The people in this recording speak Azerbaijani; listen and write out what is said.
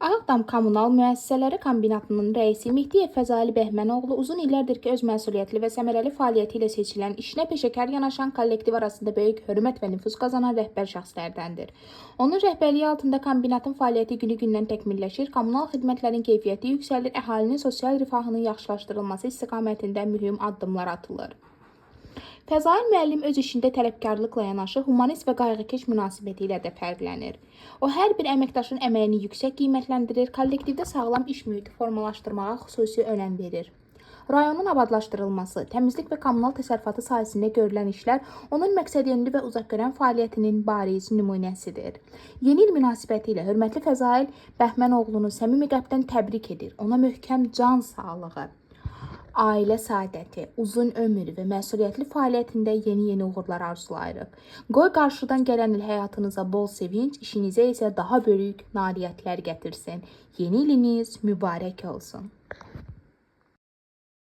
Ağdam Kommunal Müəssisələri Kombinatının rəisi Mehdiyev Fəzail Bəhmənoğlu uzun illərdir ki, öz məsuliyyətli və səmərəli fəaliyyəti ilə seçilən, işinə peşəkar yanaşan, kollektiv arasında böyük hörmət və nüfuz qazanan rəhbər şəxslərdəndir. Onun rəhbərliyi altında kombinatın fəaliyyəti günü-gündən təkmilləşir, kommunal xidmətlərin keyfiyyəti yüksəlir, əhalinin sosial rifahının yaxşılaşdırılması istiqamətində mühüm addımlar atılır. Fəzail müəllim öz işində tələbkarlıqla yanaşı humanist və qayğıkeş münasibəti ilə də fərqlənir. O hər bir əməkdaşın əməyini yüksək qiymətləndirir, kollektivdə sağlam iş mühiti formalaşdırmağa xüsusi önəm verir. Rayonun abadlaşdırılması, təmizlik və kommunal təsərrüfatı sahəsində görülən işlər onun məqsədyönlü və uzaqgörən fəaliyyətinin bariz nümunəsidir. Yeni il münasibətilə ilə hörmətli Fəzail Bəhmənoğlunu səmimi qəlbdən təbrik edir. Ona möhkəm can sağlığı, ailə saadəti, uzun ömür və məsuliyyətli fəaliyyətində yeni-yeni uğurlar arzulayırıq. Qoy qarşıdan gələn il həyatınıza bol sevinc, işinizə isə daha böyük nailiyyətlər gətirsin. Yeni iliniz mübarək olsun.